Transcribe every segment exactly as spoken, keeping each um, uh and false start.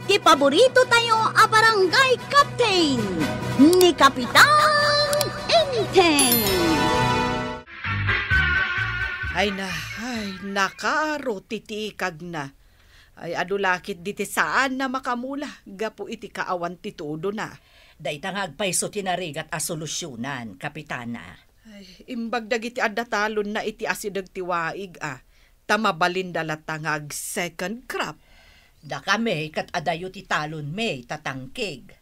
Ti paborito tayo a barangay captain, ni Kapitan Enteng. Ay na, ay, nakaro ti tikagna. Ay, adu lakit diti saan na makamula gapu iti kaawan ti tudona. Dayta nga agpayso ti narigat a solusionan, Kapitana. Ay, imbag dagiti adda talonna iti asideg ti waig, a, ta mabalinda latta nga ag-second crop. Dakami ket adayo ti talonmi, tatangkig.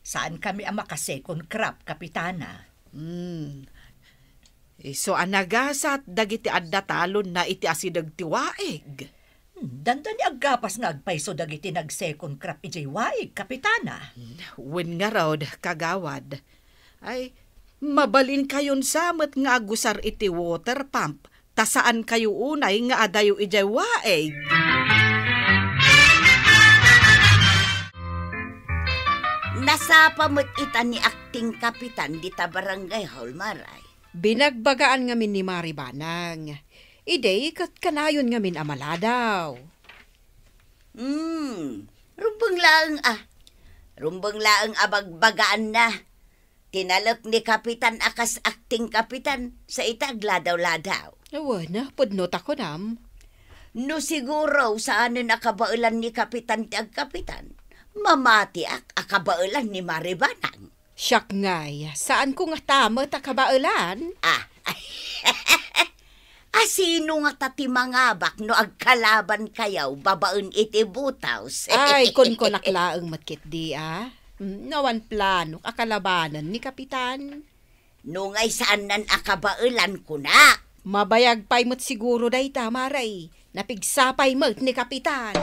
Saan kami a maka-second crop, Kapitana. Hmm. Isu a nagasat dagiti adda talonna iti asideg ti waig. Hmm, dandani aggapas nga agpayso dagiti nag-second crop idiay waig, Kapitana. Wen ngarud, kagawad. Ay, mabalinkayon sa met nga agusar iti water pump, ta saankayo unay nga adayo idiay waig. Nasapa met ita ni Acting Kapitan dita barangay hall, Maray. Binagbagaan ngamin ni Mari Banang. Idi ket kanayon ngamin a maladaw. Hmm, rumbeng laeng a. Rumbeng laeng a bagbagaanna. Tinalek ni Kapitan a kas Acting Kapitan, sa ita agladaw-ladaw. Wen, pudno ta kunam. No siguro, saanen a kabaelan ni Kapitan ti agkapitan, mamatiak a kabaelan ni Mari Banang. Siak ngay, saanko ngata met a kabaelan? Ah, asino ngata ti mangabak no agkalabankayo babaen iti butaws? Ay, kunkunak laeng met ketdi, a. Mm, awan planok a kalabanen ni Kapitan. No ngay saannan a kabaelan, kunak. Mabayag pay met siguro dayta, Maray. Napigsa pay met ni Kapitan.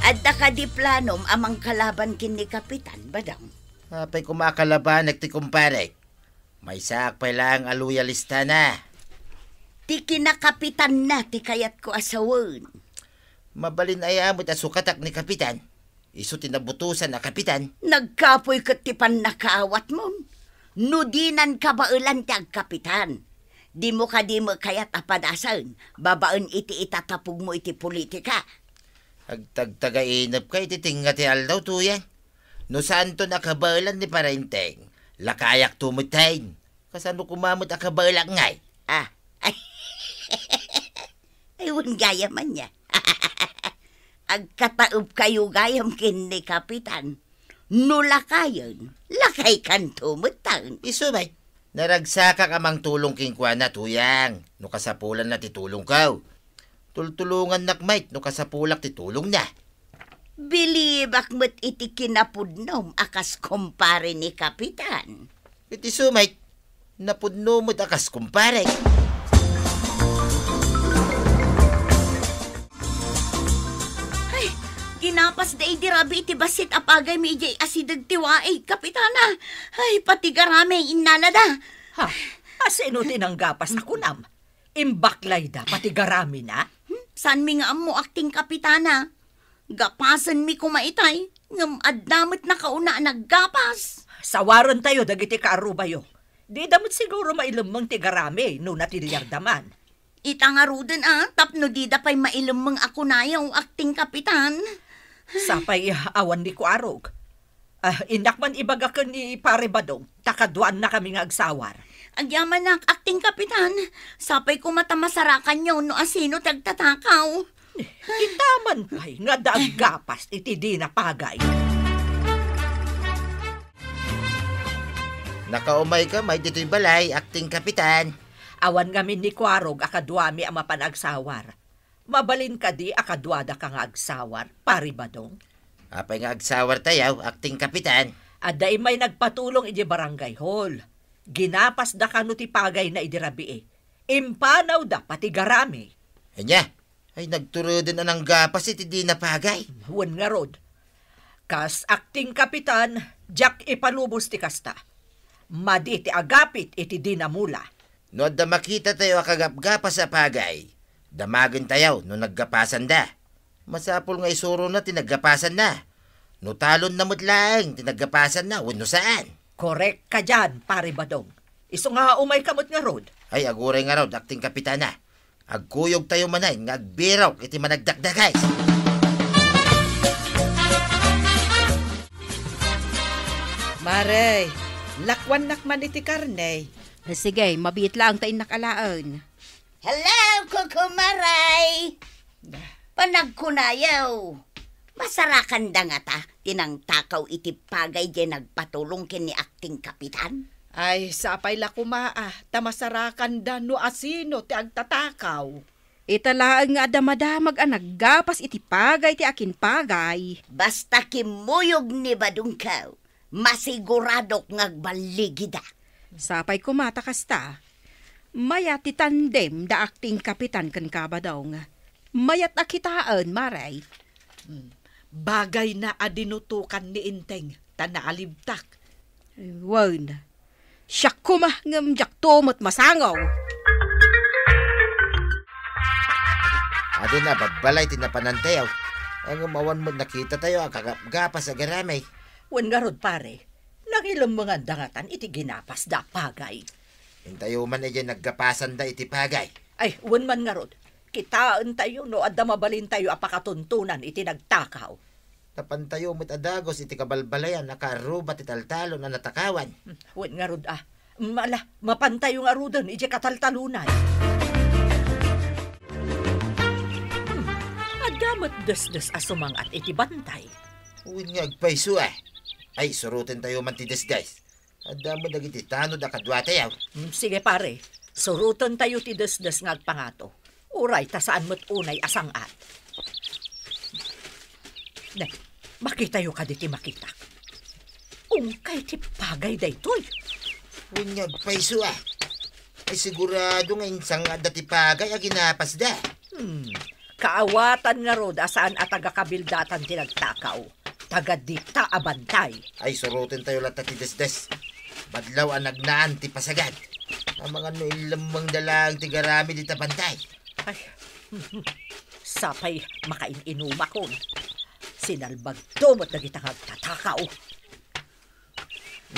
Adda kadi planom a mangkalaban ken ni Kapitan, Badong? Apay koma a kalabanek ti kumparek? Maysaak pay laeng a loyalistana. Ti kinakapitanna ti kayatko a sawen. Mabalin aya met a sukatak ni Kapitan? Isu ti nabutosan a kapitan. Nagkapoy ket ti pannakaawatmon. No dinan kabaelan ti agkapitan, dimo kadi met kayat a padasen babaen iti itatapogmo iti politika? Agtagtagainepka iti tengnga ti aldaw, Tuyang. No saanton a kabaelan ni Parenteng, lakayakto metten. Kasano koma met a kabaelak ngay? Ah, ay. Ay, wen gayam ania. Agkataebkayo gayam ken ni Kapitan. No lakayen, lakaykanto metten. Isu met, naragsakak a mangtulong kenkuana, Tuyang, no kasapulanna ti tulongko. Tultulongannak met no kasapulak ti tulongna. Bilibak met iti kinapudnom a kas kumpare ni Kapitan. Iti isu met, napudno met a kas kumpare. Ay, ginapasda idi rabii ti bassit a pagaymi idiay asideg ti waig, Kapitana. Ay, patigarami, innalada. Ha? Asino ti nanggapas a kunam? Imbaklayda pati garamina? Hmm? Saanmi nga ammo, Acting Kapitana. Gapasenmi koma itay, ngem adda met nakauna a naggapas. Sawarentayo dagiti kaarubayo. Dida met siguro mailemmeng ti garami no natiliarda man. Ita ngaruden a, tapno dida pay mailemmeng a kunayo, Acting Kapitan. Sapay awan ni kuarog. Ah, innak man ibaga ken ni Pare Badong, ta kaduannakami nga agsawar. Agyamanak, Acting Kapitan. Sapay koma ta masarakanyo no asino ti agtatakaw. Ita man pay nga adda aggapas iti dina pagay. Nakaumayka met ditoy balay, Acting Kapitan. Awan ngamin ni kuarog a kaduami a mapan agsawar. Mabalin kadi a kaduadaka nga agsawar, Pari Badong? Apay nga agsawartayo, Acting Kapitan? Adda immay nagpatulong idiay barangay hall. Ginapasda kano ti pagayna idi rabii. Impanawda pati garami. Ania? Ay, nagturuden a nanggapas iti dina pagay. Wen ngarud. Kas Acting Kapitan, diak ipalubos ti kasta. Madi ti agapit iti dina mula. No adda makitatayo a kagapgapas a pagay, damagentayo no naggapasanda. Masapul nga isurona ti naggapasanna. No talonna met laeng ti naggapasanna wenno saan. Korek ka dian, Pari Badong. Isu nga umayka met ngarud. Ay, aguray ngarud, Acting Kapitana. Agkuyogtayo manen nga agbirok iti managdakdakes. Mare, lakuannak man iti karne. Sige, mabiit laeng ta innak alaen. Hello, kukumaray! Panagkunayo, masarakanda ngata ti nangtakaw iti pagay diay nagpatulong ken ni Akting Kapitan? Ay, sapay la koma a, ta masarakanda no asino ti agtatakaw. Ita laeng nga adda madamag a naggapas iti pagay ti akinpagay. Basta kimmuyog ni Badongko, masiguradok nga agballigida. Sapay koma ta kasta. Mayat ti tandem da Akting Kapitan ken Kabadong. Mayat a kitaen, Mare. Hmm. Bagayna a dinutokan ni Enteng, ta naalibtak. Wen, siak koma ngem diakto met masango. Adi na, babbalay ti napanantayo. Ngem awan met nakitatayo a kagapgapas a garami. Wen ngarud, pare, nangilemmenganda ngatan iti ginapasda a pagay. Intayo man idiay naggapasanda iti pagay. Ay, wen man ngarud, kitaentayo no adda mabalintayo a pakatuntonan iti nagtakaw. Napantayo met a dagus iti kabalbalayan a kaarruba ti taltalon a natakawan. Hmm, wen ngarud a. Mala, mapantayo ngaruden idiay kataltalonay. Hmm, adda met desdes a sumangat iti bantay. Wen nga agpayso a. Ay, surotentayo man ti desdes. Adda met dagiti tanod a kaduatayo. Hmm, sige, pare. Surotentayo ti desdes nga agpangato. Uray ta saan met unay a sang-at. Ne, makitayo kadi ti makitak. Ungkay ti pagay daytoy. Wen nga agpayso a. Ay, sigurado nga insang-atda ti pagay a ginapasda. Hmm. Kaawatan ngarud a saan a taga-kabildatan ti nagtakaw. Taga dita a bantay. Ay, surotentayo latta ti desdes. Badlaw a nagnaan ti pasagad. Amangan no inlemmengda laeng ti garami dita bantay. Ay, sapay makain-inumakon. Sinalbagto met dagita nga agtatakaw.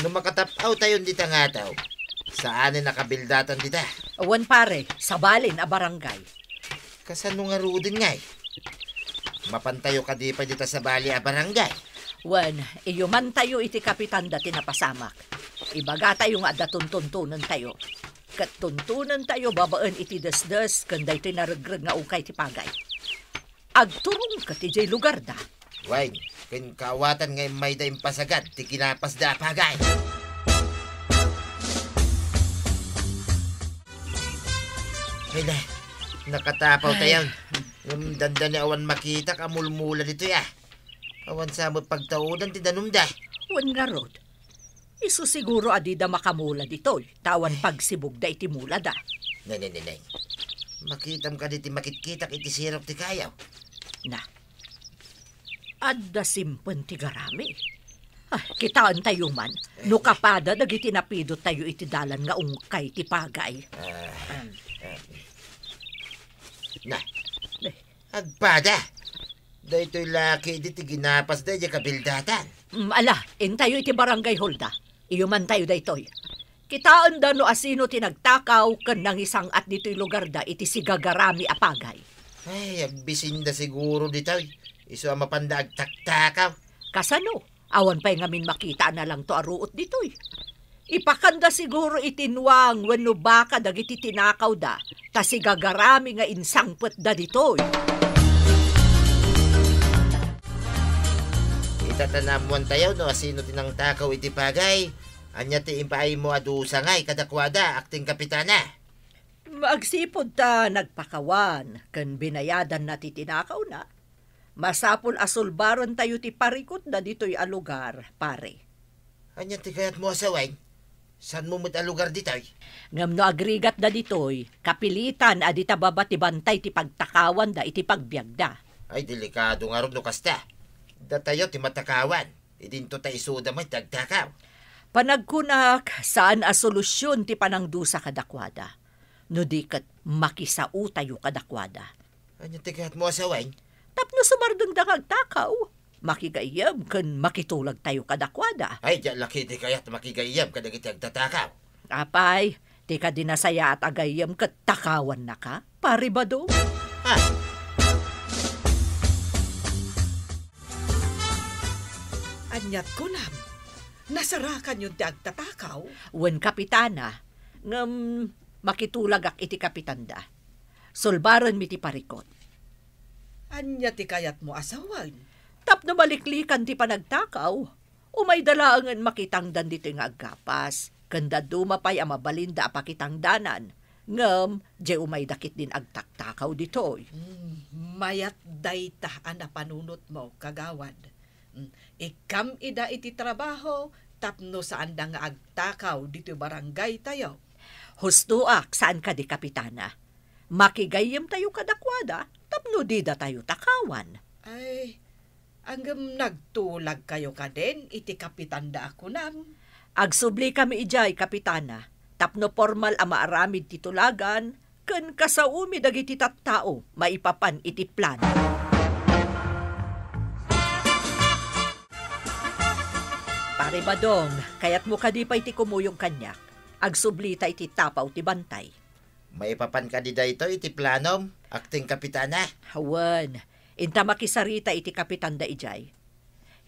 No makatap-awtayon dita nga ataw, saanen a kabildatan dita? Wen, pare, sabalin a barangay. Kasano ngaruden ngay? Mapantayo kadi pay dita sabali a barangay? Wen, iyumantayo iti kapitanda ti napasamak. Ibagatayo nga adda tuntuntonentayo. Ket tuntonentayo babaen iti desdes ken daytoy naregreg nga ungkay ti pagay. Agturong ket idiay lugarda. Wen, ken kaawatan nga immayda impasagad ti ginapasda a pagay. Ay na, nakatapawtayon. Ay. Ngem dandani awan makitak a mulmula ditoy a. Awan sa met pagtaudan ti danumda. Wen ngarud, isu siguro a dida makamula ditoy, ta awan pagsibugda iti mulada. Nay, nay, nay, nay. Makitam kadi ti makitkitak iti sirok ti kayaw? Na. Adda simpen ti garami. Ah, kitaentayo man, no kapada dagiti napidottayo iti dalan nga ungkay ti pagay. Ah, ah. Na. Nay. Agpada. Daytoy la ketdi ti ginapasda idiay kabildatan. Mm, ala, intayo iti barangay hallda. Iyumantayo daytoy. Kitaenda no asino ti nagtakaw ken nangisang-at ditoy lugarda iti sigagarami a pagay. Ay, agbisinda siguro ditoy. Isu a mapanda agtaktakaw. Kasano? Awan pay ngamin makita a nalangto a ruot ditoy. Ipakanda siguro iti nuang wenno baka dagiti tinakawda, ta sigagarami nga insangpetda ditoy. Ita ta naammoantayo no asino ti nangtakaw iti pagay. Ania ti impaaymo a dusa ngay kadakuada, Akting Kapitana? Maagsipud ta nagpakawan ken binayadanna ti tinakawna, masapul a sulbarentayo ti parikutda ditoy a lugar, pare. Ania ti kayatmo a sawen? Saanmo met a lugar ditoy? Ngem no agrigatda ditoy, kapilitan a dita baba ti bantay ti pagtakawanda iti pagbiagda. Ay, delikado ngarud no kasta. Datayo ti matakawan. Idinto ta isuda met ti agtakaw. Panagkunak, saan a solusyon ti panangdusa kadakuada. No di ket makisaotayo kadakuada. Ania ti kayatmo a sawen? Tapno sumardengda nga agtakaw, makigayyem ken makitulagtayo kadakuada. Ay, diak la ketdi kayat makigayyem kadagiti agtatakaw. Apay, ti kadi nasayaat a gayyem ket takawannaka? Pare Badong. Ah! Ania't kunam, nasarakanyon ti agtatakaw? Wen, Kapitana, ngem makitulagak iti kapitanda. Sulbarenmi ti parikut. Ania ti kayatmo a sawen? Tapno maliklikan ti panagtakaw, umayda laengen makitangdan ditoy nga aggapas, ken dadduma pay a mabalinda a pakitangdanan, ngem diay umayda ketdin agtaktakaw ditoy. Hmm, mayat dayta a napanunotmo, kagawad. Hmm, ikkam ida iti trabaho tapno saanda nga agtakaw ditoy barangaytayo. Hustoak, saan kadi, Kapitana? Makigayyemtayo kadakuada tapno didatayo takawan. Ay, ngem nagtulagkayo kadin iti kapitanda a kunam? Agsublikami idiay, Kapitana, tapno pormal a maaramid ti tulagan, ken kasaomi dagiti tattao maipapan iti plano. Pare Badong, kayatmo kadi pay ti kumuyog kaniak? Agsublita iti tapaw ti bantay. Maipapan kadi daytoy iti planom, Akting Kapitana? Wen, inta makisarita iti kapitanda idiay.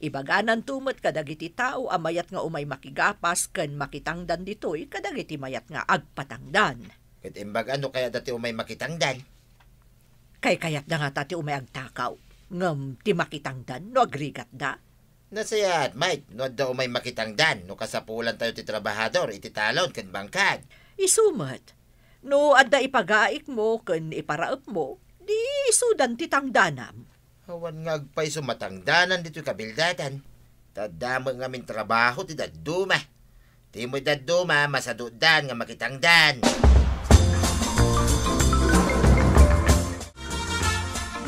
Ibagananto met kadagiti tao a mayat nga umay makigapas ken makitangdan ditoy kadagiti mayat nga agpatangdan. Ket imbaga no kayatda ti umay makitangdan. Kaykayatda ngata ti umay agtakaw, ngem ti makitangdan no agrigatda? Nasayaat met no adda umay makitangdan no kasapulantayo ti trabahador iti talon ken bangkad. Isu met, no adda ipagaikmo ken iparaepmo, di isudan ti tangdanam. Awan nga agpayso matangdanan ditoy kabildatan. Ta adda met ngamin trabaho ti dadduma. Ti met dadduma, masadudan nga makitangdan.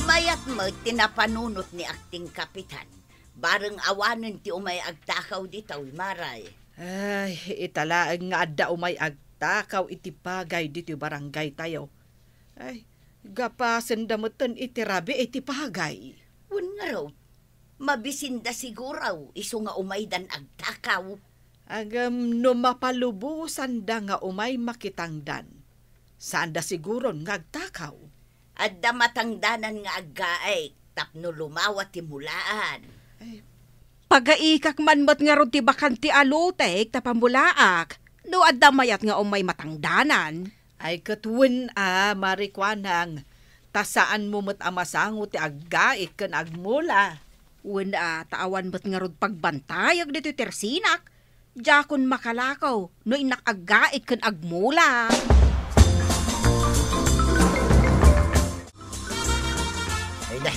Mayat met ti napanunot ni Akting Kapitan. Bareng awanen ti umay agtakaw ditoy, Maray. Ay, ita laeng nga adda umay agtakaw iti pagay ditoy barangaytayo. Ay, gapasenda metten iti rabii ti pagay. Wen ngarud, mabisinda siguro isu nga umaydan agtakaw. Ngem no mapalubosanda nga umay makitangdan, saanda siguron nga agtakaw. Adda matangdanan nga aggaik tapno lumawa ti mulaan. Ay. Pagaikak man met ngarud ti bakanti a lotek ta pamulaak no adda mayat nga umay matangdanan. Ay, ket wen a, Mare Kuanang, ta saanmo met a masango ti aggaik ken agmula. Wen a, ta awan met ngarud pagbantayek ditoy tersinak. Diakon makalakaw no innak aggaik ken agmula. Ay na,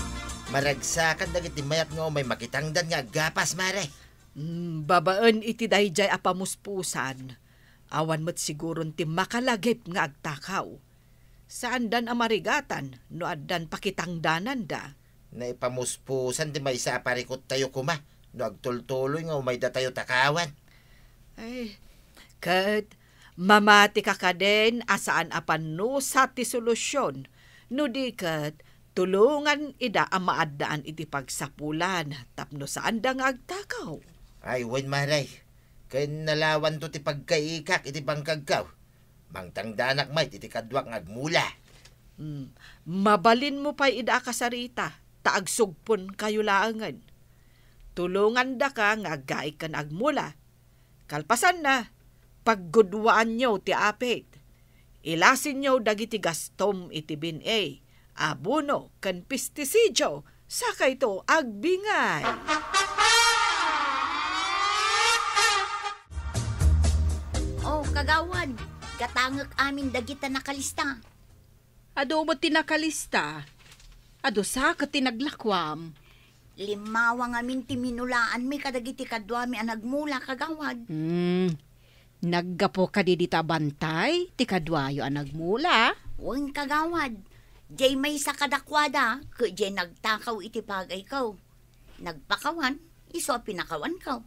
maragsakan dagiti mayat nga umay makitangdan nga aggapas, Mare. Mm, babaen iti daydiay a pamuspusan, awan met siguron ti makalagip nga agtakaw. Saandan a marigatan no addan pakitangdananda. Naipamuspusan ti maysa a parikuttayo koma no agtultuloy nga umaydatayo takawan. Ay, ket mamatika kadin a saan a pannusa ti solusyon, no di ket tulongan ida a maaddaan iti pagsapulan tapno saanda nga agtakaw. Ay, wen, Mare, ken nalawanto ti pagkaikak iti bangkagkaw. Mangtangdanak met iti kaduak nga agmula. Hmm, mabalinmo pay ida a kasarita, ta agsugponkayo laengen. Tulongandaka nga aggaik ken agmula. Kalpasanna, pagguduaanyo ti apit. Ilasinyo dagiti gastom iti bin-i, abono, ken pestisidio, sakayto agbingay. Oh, kagawad, gatangek amin dagita nakalista. Adu met ti nakalista. Adu sa ket ti naglakuam. Limmawa ngamin ti minulaanmi kadagiti kaduami a nagmula, kagawad. Hmm. Naggapu kadi dita bantay ti kaduayo a nagmula? Wen, kagawad. Diay maysa kadakuada, ket diay nagtakaw iti pagayko. Nagpakawan, isu a pinakawanko.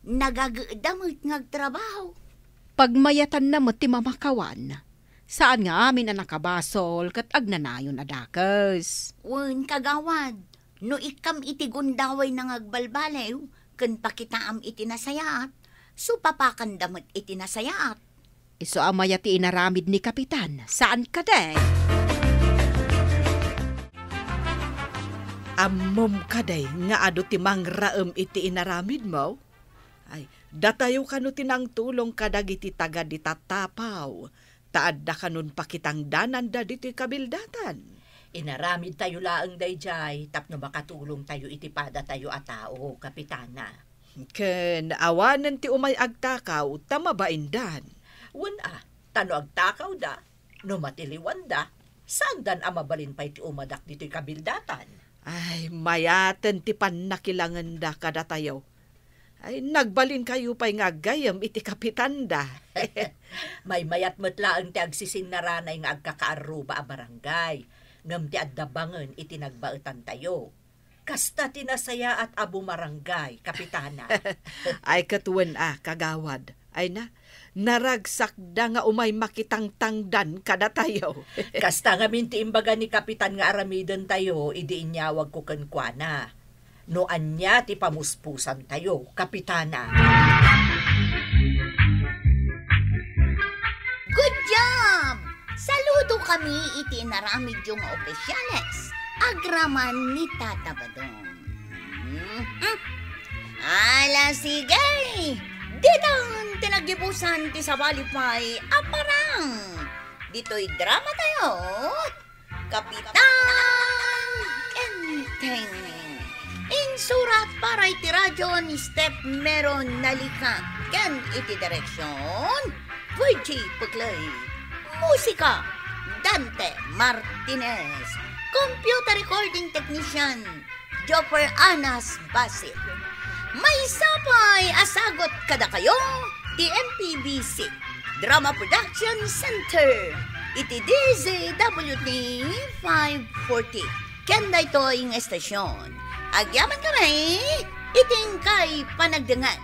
Nagagedda met nga agtrabaho. Pagmayatanna met ti mamakawan. Saan nga amin a nakabasol ket agnanayon a dakes. Wen, kagawad, no ikkam iti gundawayna nga agbalbaliw ken pakitaam iti nasayaat, supapakanda met iti nasayaat. Isu a mayat ti inaramid ni Kapitan, saan kadi? Ammom kadi nga adu ti mangraem iti inaramidmo? Ay, datayo kano ti nangtulong kadagiti taga dita Tapaw, ta adda kanon pakitangdananda ditoy kabildatan. Inaramidtayo laeng daydiay tapno makatulongtayo iti padatayo a tao, Kapitana. Ken awanen ti umay agtakaw ta mabaindan. Wen a, ta no agtakawda, no matiliwanda, saandan a mabalin pay ti umadak ditoy kabildatan. Ay, mayaten ti pannakilangenda kadatayo. Ay, nagbalinkayo pay nga aggayyem iti kapitanda. Maymayat met laeng ti agsisinnaranay nga agkakaarruba a barangay, ngem ti adda bangen iti nagbaetantayo. Kasta ti nasayaat a bumarangay, Kapitana. Ay, ket wen a, kagawad. Ay na, naragsakda nga umay makitangtangdan kadatayo. Kasta ngamin ti imbaga ni Kapitan nga aramidentayo idi inyawagko kenkuana. No ania ti pamuspusantayo, Kapitana. Good job! Saludo kami iti inaramidyo nga opisyales. Agraman ni Tata Badong. Mhm. Ala, sige! Ditan ti naggibusan ti sabali pay a parang. Ditoy drama tayo, Kapitan Enteng. Insurat para iti radyo ni Steph Meron Nalica ken iti direksyon, Virgie Puclay. Musika, Dante Martinez. Computer recording technician, Jopper Anas Basit. Maysa pay a sagut kadakayo ti M P B C Drama Production Center iti D Z W T five forty. Ken daytoy nga estasyon, agyaman kami iti inkay panagdengngeg.